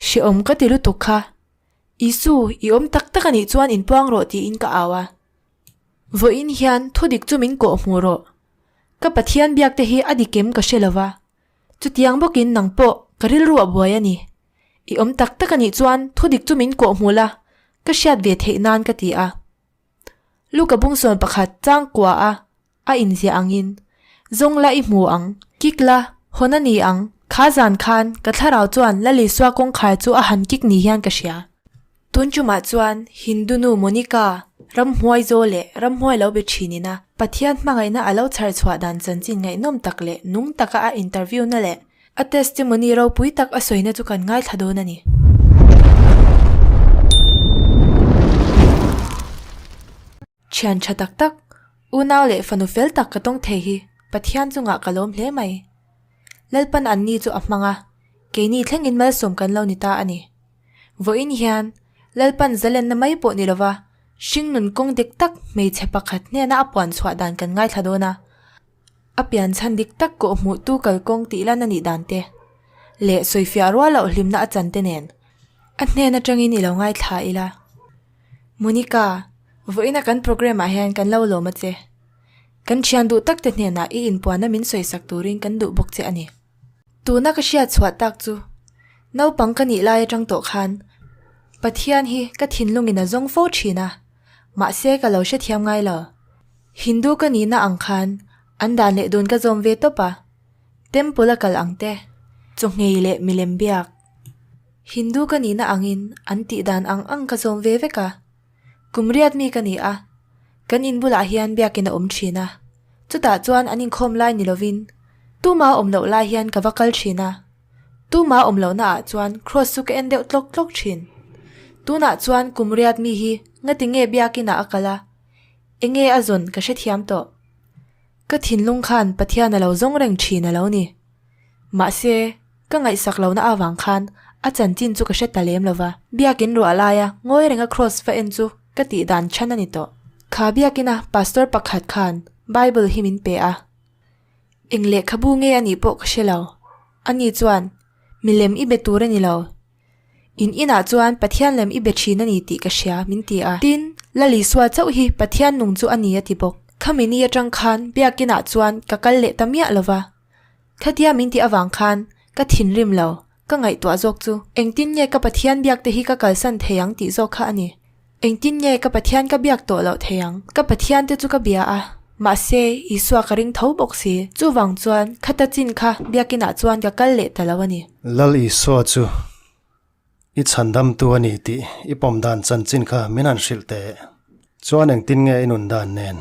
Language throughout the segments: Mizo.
Hrehawm ka ti lutuk kha. Isu, i awm tak tak a nih chuan inpuang rawh tiin ka au a. Vawiin hian thudik chu min kawh hmuh rawh. Ka Pathian biak te hi a dik em ka hre lo va. Chutiang bawkin nang pawh ka rilru a buai a ni. I awm tak tak a nih chuan thudik chu min kawh hmuh la, ka hriat ve theih nan ka ti a. Luka bungsawn pakhat chang kua a a inziah angin, Zawng la i hmu ang, kik la, hawn a ni ang, kha zan khan ka thlarau chuan Lalisua kawngkhar chu a han kik ni hian ka hria. Tun chumah chuan Hindu nu Monica ramhmuai zaw leh ramhmuai lo be thin ina Pathian hmangaihna a lo chhar chhuah dan chanchin ngaihnawm tak leh nung taka a interview na leh a testimony ropui tak a sawina chu kan ngaithla dawn a ni. Thian tha tak tak, unau leh fanu fel tak ka tawng thei hi Pathian chungah ka lawm hle mai. Lalpan anni chu a hmang a, keini thlengin malsawm kan lo ni ta a ni. Vawiin hian Lalpan zalenna mai pawh ni lova hringnun kawng dik tak hmeichhe pakhat hnena a puan chhuah dan kan ngaithla dawn a, a pian chhan dik tak kawhhmuhtu kalkawng tih lan a nih dan te leh sawifiah rual loh hlimna a chan te nen a hnen atangin i lo ngaithla ila. Monica, vawiina kan programme ah hian kan lo lawm a che. Kan thian duh tak te hnenah i inpuanna min sawisak turin kan duh bawk che a ni. Tuna ka hriat chhuah tak chu naupang ka nih lai atang tawh khan Pathian hi ka thinlungin a zawng fo thin a, mahse ka lo hrethiam ngai lo. Hindu ka nihna ang khan an dan leh dun ka zawm ve tawp a, temple a kal ang te, chawngei leh milem biak. Hindu ka nihna angin an tih dan ang ang ka zawm ve vek a. Kum riat mi ka ni a, kan in bulah hian biakin a awm thin a, chutah chuan an inkhawm lai ni lovin tuma awm loh lai hian ka va kal thin a, tuma awm lohna ah chuan cross chu ka en deuh tlawk tlawk thin. Tunah chuan kum riat mi hi ngati nge biakin ah a kal a, enge a zawn ka hrethiam tawh. Ka thinlung khan Pathian a lo zawng reng thin a lo ni. Mahse. Ka ngaihsak lohna avang khan a chanchin chu ka hre ta lem lova. Biakin ruah laia ngawi renga cross va en chu ka tih dan chhan a ni tawh. Kha biakina pastor pakhat khan Bible hi min pe a. Eng lehkhabu nge a nih pawh ka hre lo. Ani chuan, Milem i be tur a ni lo. In inah chuan Pathian lem i be thin a ni tih ka hria, min ti a. Tin, Lalisua chauh hi Pathian nung chu a ni a ti bawk. Khami ni atang khan biakinah chuan ka kal leh ta miah lova. Khatia min tih avang khan ka thinrim lo, ka ngaihtuah zawk chu engtin nge ka Pathian biak te hi ka kalsan thei ang tih zawk kha a ni. Engtin nge ka Pathian ka biak tawh loh thei ang? Ka Pathian te chu ka bia a, mahse Isua ka ring tho bawk si. Chuvang chuan khata chin kha biakinah chuan ka kal leh ta lo a ni. Lal Isua chu i chhandamtu a ni tih i pawm dan chanchin kha min han hrilh teh. Chuan engtin nge i nun dan nen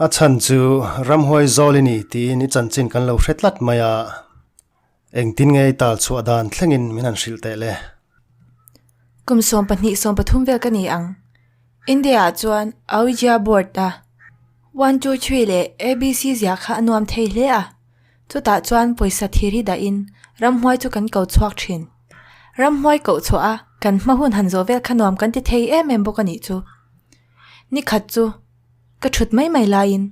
A chhan chu ramhuai zawl i ni tiin i chanchin kan lo hre tlat mai a, engtin nge i tal chhuah dan thlengin min han hrilh teh le. Kum 12 13 vel ka ni ang. India ah chuan Ouija board a one two three leh ABC ziah kha a nuam thei hle a, chutah chuan pawisa thir hi dahin ramhuai chu kan ko chhuak thin. Ramhuai koh chhuah a kan hma hun han zawh vel kha nuam kan ti thei em em bawk a nih chu. Nikhat chu. Ka thut mai mai laiin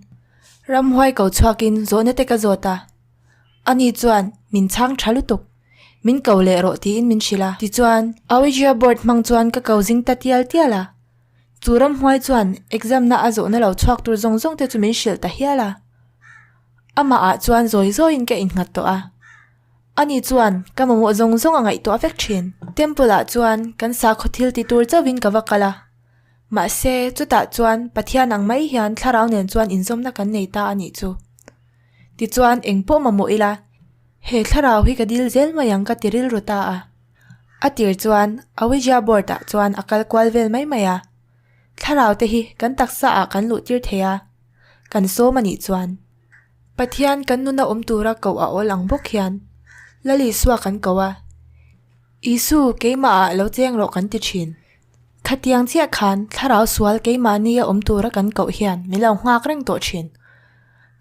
ramhuai ko chhuakin zawhna te ka zawt a, ani chuan min chhang tha lutuk, min ko leh rawh tiin min hrilh a. Tichuan, Ouija board hmang chuan ka ko zing ta tial tial a, chu ramhuai chuan exam na a zawhna lo chhuak tur zawng zawng te chu min hrilh ta hial a. Amah ah chuan zawi zawiin ka innghat tawh a, ani chuan ka mamawh zawng zawng a ngaihtuah vek thin. Temple ah chuan kan sakhaw thil ti tur chauhin ka va kal a. Mahse, chutah chuan Pathian ang mai hian thlarau nen chuan inzawmna kan nei ta a nih chu. Tichuan, eng pawh mamawh ila, he thlarau hi ka dil zel mai ang ka ti rilru ta a. A tir chuan Ouija board ah chuan a kal kual vel mai mai a. Thlarau te hi kan taksa ah kan luh tir thei a, kan sawm a nih chuan. Pathian kan nuna awm tura koh a awl ang bawk hian Lal Isua kan ko a, Isu keimah ah lo cheng rawh kan ti thin. Khatiang chiah khan thlarau sual keimahni a awm tura kan koh hian min lo nghak reng tawh thin.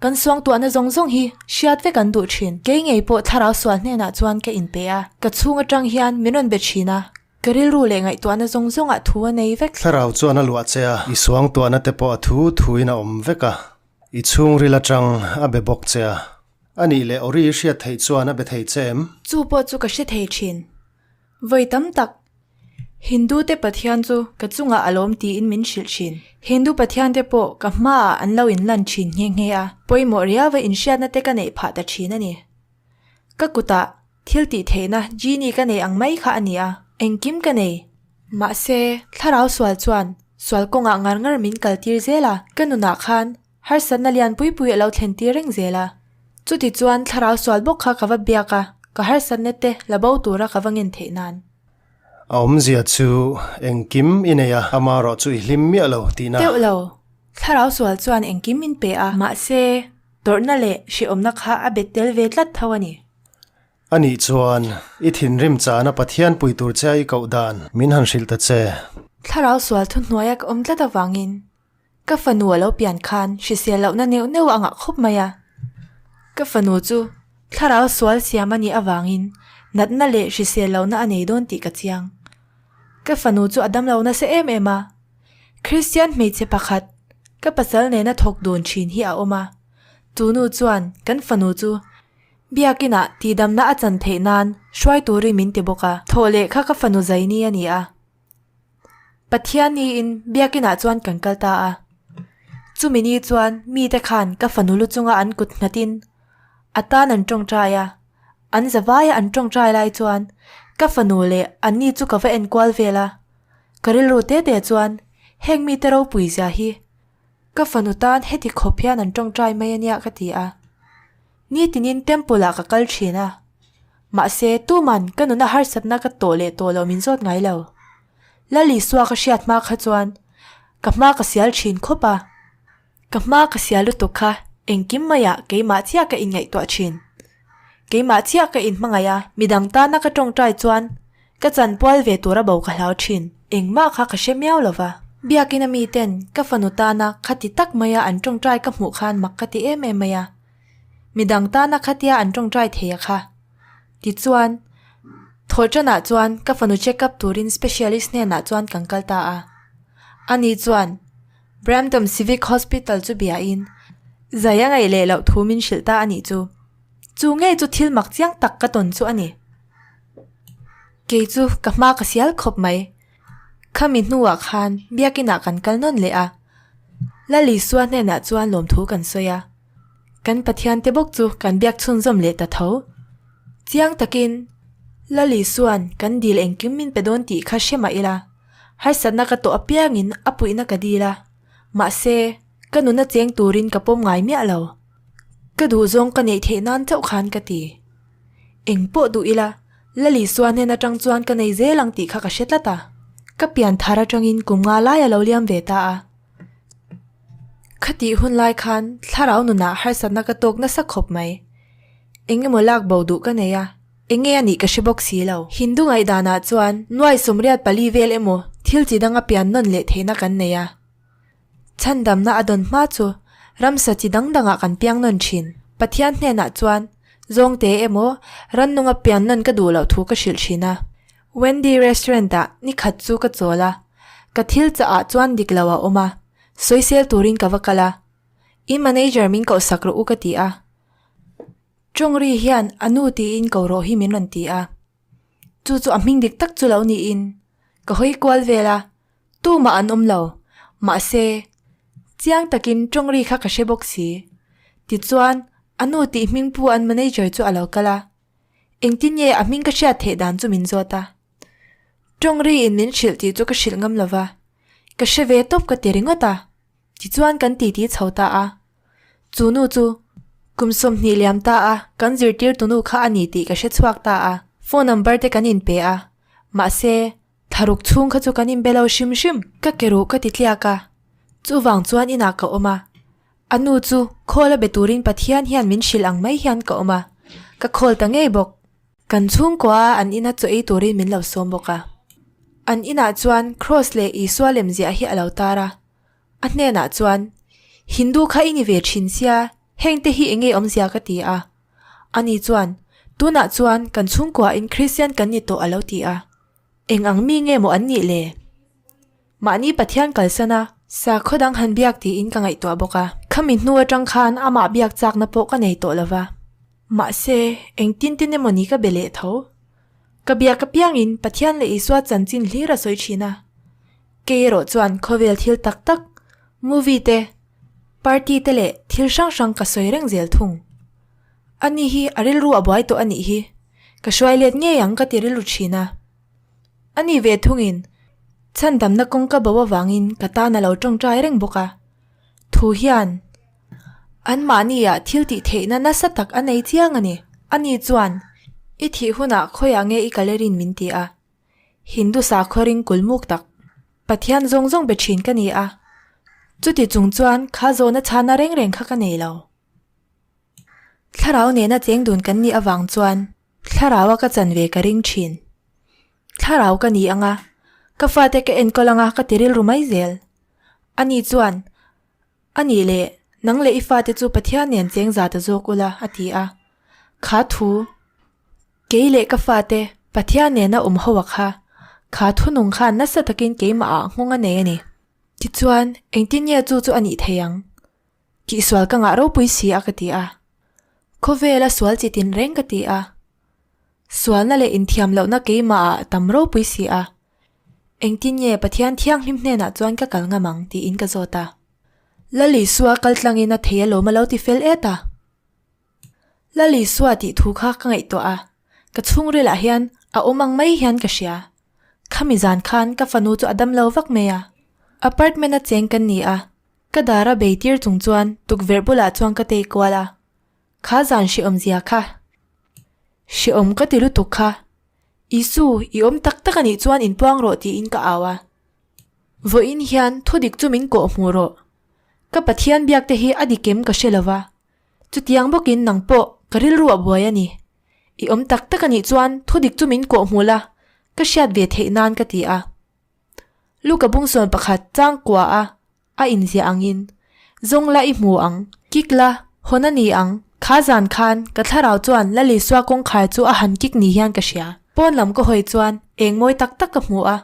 Kan suangtuahna zawng zawng hi hriat vek an duh thin. Kei ngei pawh thlarau sual hnenah chuan ka inpe a, ka chhung atang hian min rawn be thin a, ka rilru leh ngaihtuahna zawng zawngah thu a nei vek. Thlarau chuan a luah che a, i suangtuahna te pawh a thu thuin a awm vek a, i chhungril atang a be bawk che a. A nih leh Ori i hriat theih chuan a be thei che em? Chu pawh chu ka hre thei thin. Vawi tam tak Hindu te Pathian chu ka chungah a lawm tiin min hrilh thin. Hindu Pathian te pawh ka hmaah an lo inlan thin nghe nghe a, pawimawh riauva inhriatna te ka neih phah ta thin a ni. Ka kutah thil tih theihna genie ka nei ang mai kha a ni a, engkim ka nei. Mahse, thlarau sual chuan sual kawngah ngar ngar min kal tir zel a, ka nunah khan harsatna lian pui pui a lo thlen tir reng zel a. Chuti chuan thlarau sual bawk kha ka va biak a, ka harsatna te la bo tura ka va ngen theih nan. A awmzia chu engkim i nei a, amaherawh chu i hlim miah lo tihna. Deuh lo, thlarau sual chuan engkim min pe a, mahse, tawrhna leh hrehawmna kha a bet tel ve tlat tho a ni. Anih chuan, i thinrim chana Pathian pui tur che a i koh dan min han hrilh ta che. Thlarau sual thuhnuaia ka awm tlat avangin Ka fanu a lo pian khan hrisel lohna neuh neuh a ngah khawp mai a. Ka fanu chu thlarau sual siam a nih avangin natna leh hrisel lohna a nei dawn tih ka chiang. Ka fanu chu a damlo nasa em em a. Kristian hmeichhe pakhat ka pasal nena thawk dun thin hi a awm a. Chu nu chuan kan fanu chu Biakinah tihdamna a chan theih nan hruai turin min ti bawk a. Thawh leh kha ka fanu zaini a ni a. Pathian niin biakinah chuan kan kal ta a. Chumi ni chuan mite khan ka fanu lu chunga an kut nghatin a tan an tawngtai a, an zavaia an tawngtai lai chuan ka fanu leh anni chu ka va enkual vel a. Ka rilru te te chuan heng mite ropui zia hi ka fanu tan heti khawp hian an tawngtai mai ania ka ti a. Nitinin temple ah ka kal thin a. Mahse, tuman ka nuna harsatna ka tawh leh tawh loh min zawt ngai lo. Lal Isua ka hriat hma kha chuan ka hma ka sial thin khawp a. Ka hma ka sial lutuk kha engkim maiah keimah chiah ka inngaihtuah thin. Keimah chiah ka inhmangaih a, midang tana ka tawngtai chuan ka chanpual ve tura bo ka hlau thin. Engmah kha ka hre miau lo va. Biakina miten ka fanu tana khati tak maia an tawngtai ka hmuh khan mak ka ti em em mai a. Midang tana khatia an tawngtai thei a kha. Tichuan, Thawhṭanah chuan ka fanu check up turin specialist hnenah chuan kan kal ta a. Ani chuan Brampton Civic Hospital chu biain zai a ngaih leh loh thu min hrilh ta a nih chu. Chu ngei chu thil mak chiang tak ka tawn chu a ni. Kei chu ka hma ka sial khawp mai. Khami hnuah khan biakinah kan kal nawn leh a. Lal Isua hnenah chuan lawmthu kan sawi a. Kan Pathian te bawk chu kan biak chhunzawm leh ta tho. Chiang takin, Lal Isua'n kan dil engkim min pe dawn tih kha hre mah ila, harsatna ka tawh apiangin a puihna ka dil a, mahse, ka nuna cheng turin ka pawm ngai miah lo. Ka duhzawng ka neih theih nan chauh khan ka ti. Eng pawh duh ila, Lal Isua hnen atang chuan ka nei zel ang tih kha ka hre tlat a. Ka pian thar atangin kum nga lai a lo liam ve ta a. Khatih hun lai khan thlarau nunah harsatna ka tawk nasa khawp mai. Eng emaw lak bo duh ka nei a, eng nge a nih ka hre bawk si lo. Hindu ngaihdanah chuan nuai 84 vel emaw thil chi danga pian nawn leh theihna kan nei a. Chhandamna a dawn hma chu ramsa chi dang dangah kan piang nawn thin. Pathian hnenah chuan zawngte emaw rannunga pian nawn ka duh loh thu ka hrilh thin a. Wendy restaurant ah ni khat chu ka chawl a, ka thil chah ah chuan dik lo a awm a, sawisel turin ka va kal a, I manager min koh sak rawh u ka ti a, Tawngri hian a nu tiin ko rawh hi min rawn ti a, chu chu a hming dik tak chu lo niin ka hawi kual vel a, tumah an awm lo, mahse chiang takin tawngri kha ka hre bawk si, tichuan a nu tih hming pu an manager chu a lo kal a. Engtin nge a hming ka hriat theih dan chu min zawt a. Tawngri in min hrilh tih chu ka hrilh ngam lo va, ka hre ve tawp ka ti ringawt a, tichuan kan titi chho ta a. Chu nu chu kum 20 liam ta a kan zirtirtu nu kha a ni tih ka hre chhuak ta a, phone number te kan inpe a, mahse Tharuk chhung kha chu kan inbe lo hrim hrim. Ka ke ruh ka ti tliak a, chuvang chuan inah ka awm a. A nu chu khawl a be turin Pathian hian min hrilh ang mai hian ka awm a, ka khawl ta ngei bawk. Kan chhungkua a an ina chaw ei turin min lo sawm bawk a. An inah chuan Kraws leh Isua lem ziah hi a lo tar a. A hnenah chuan, Hindu kha i ni ve thin sia, hengte hi enge awmzia ka ti a. Ani chuan, Tunah chuan kan chhungkuain Kristian kan ni tawh a lo ti a. Eng ang mi nge maw an nih le? Mahni Pathian kalsan a, sakhaw dang han biak tiin ka ngaihtuah bawk a. Khami hnu atang khan amah biak chakna pawh ka nei tawh lo va. Mahse, engtin tin emaw ni ka be leh tho. Ka biak apiangin Pathian leh Isua chanchin hlir a sawi thin a. Kei erawh chuan khawvel thil tak tak, movie te, party te leh thil hrang hrang ka sawi reng zel thung. Ani hi a rilru a buai tawh a nih hi, ka hruai let ngei ang ka ti rilru thin a. Ani ve thungin chhandamna kawngka bo avangin ka tan a lo tawngtai reng bawk a. Thu hian Anmahniah thil tih theihna nasa tak a nei chiang a ni. Ani chuan, I thih hunah khawiah nge i kal erin min ti a. Hindu sakhaw ring kulmuk tak, Pathian zawng zawng be thin ka ni a. Chuti chung chuan kha zawhna chhana reng reng kha ka nei lo. Thlarau nena cheng dun kan nih avang chuan Thlaraua ka chan ve ka ring thin. Thlarau ka ni anga, ka fate ka enkawl anga ka ti rilru mai zel. Ani chuan, A nih leh, nang leh i fate chu Pathian nen cheng za ta zawk ula, a ti a. Kha thu, kei leh ka fate Pathian nena awm ho a kha, kha thunung khan nasa takin keimahah nghawng a nei a ni. Tichuan, engtin nge chu chu a nih thei ang? Tihsual ka ngah ropui si a ka ti a. Khawvela sual chi tin reng ka ti a. Sualna leh inthiam lohna keimahah a tam ropui si a. Engtin nge Pathian thianghlim hnenah chuan ka kal ngam ang tiin ka zawt a. Lal Isua kal tlangin a thei alawm a lo ti fel et a. Lal Isua tih thu kha ka ngaihtuah a, ka chhungrilah hian a awm ang mai hian ka hria. Khami zan khan ka fanu chu a dam lo vak mai a. Apartment a cheng kan ni a, ka dar a bei tir chung chuan tukverh bulah chuan ka tei kual a. Kha zan hrehawm zia kha. Hrehawm ka ti lutuk kha. Isu, i awm tak tak a nih chuan inpuang rawh tiin ka au a. Vawiin hian thudik chu min kawh hmuh rawh. Ka Pathian biak te hi a dik em ka hre lo va. Chutiang bawkin nang pawh ka rilru a buai a ni. I awm tak tak a nih chuan thudik chu min kawh hmuh la, ka hriat ve theih nan ka ti a. Luka bungsawn pakhat chang kua a a inziah angin, Zawng la i hmu ang, kik la, hawn a ni ang, kha zan khan ka thlarau chuan Lalisua kawngkhar chu a han kik ni hian ka hria. Pawn lam ka hawi chuan eng mawi tak tak ka hmu a,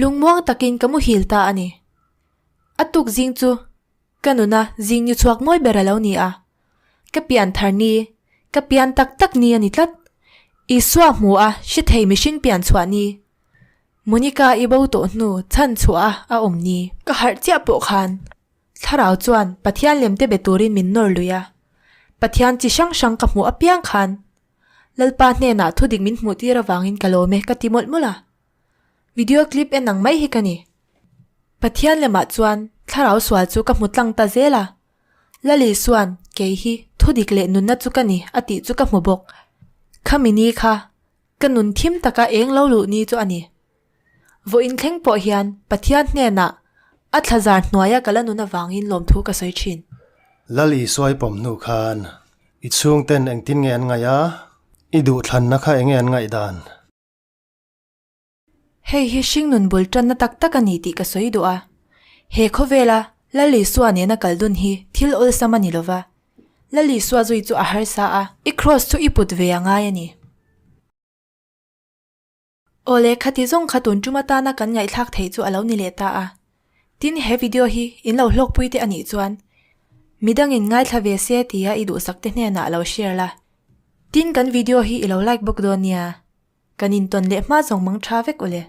lungmuang takin ka muhil ta a ni. A tuk zing chu Ka nuna zing ni chhuak mawi ber a lo ni a. Ka pian thar ni, ka pian tak tak ni a ni tlat. Isua hmu a hre thei mihring pian chhuah ni. Monica i bo tawh hnu chhan chhuah a a awm ni. Ka harh chiah pawh khan Thlarau chuan Pathian lem te be turin min nawr lui a. Pathian chi hrang hrang ka hmuh apiang khan Lalpa hnenah thudik min hmuh tir avangin ka lawm e ka ti mawlh mawlh a. Video clip en ang mai hi ka ni. Pathian lemah chuan thlarau sual chu ka hmu tlang ta zel a. Lali chuan kei hi thudik leh nunna chu ka ni a tih chu ka hmu bawk. Khami ni kha ka nun thim taka eng lo luh ni chu a ni. Vawiin thleng pawh hian Pathian hnenah a thlazar hnuaia ka la nun avangin lawmthu ka sawi thin. Lali sawi pawm hnu khan i chhungten engtin nge an ngaih a, i duhthlanna kha enge an ngaihdan? Hei hi hringnun bul tanna tak tak a ni tih ka sawi duh a. He khawvela Lal Isua nena kal dun hi thil awlsam a ni lo va. Lal Isua zui chu a harsa a, i kraws chu i put ve a ngai a ni. Awle, khati zawng kha tun tum atana kan ngaihthlak theih chu a lo ni leh ta a. Tin, he video hi in lo hlawkpui te a nih chuan midangin ngaithla ve se tia i duhsak te hnenah lo share la. Tin, kan video hi i lo like bawk dawn nia. Kan intawn leh hma zawng mang tha vek ule.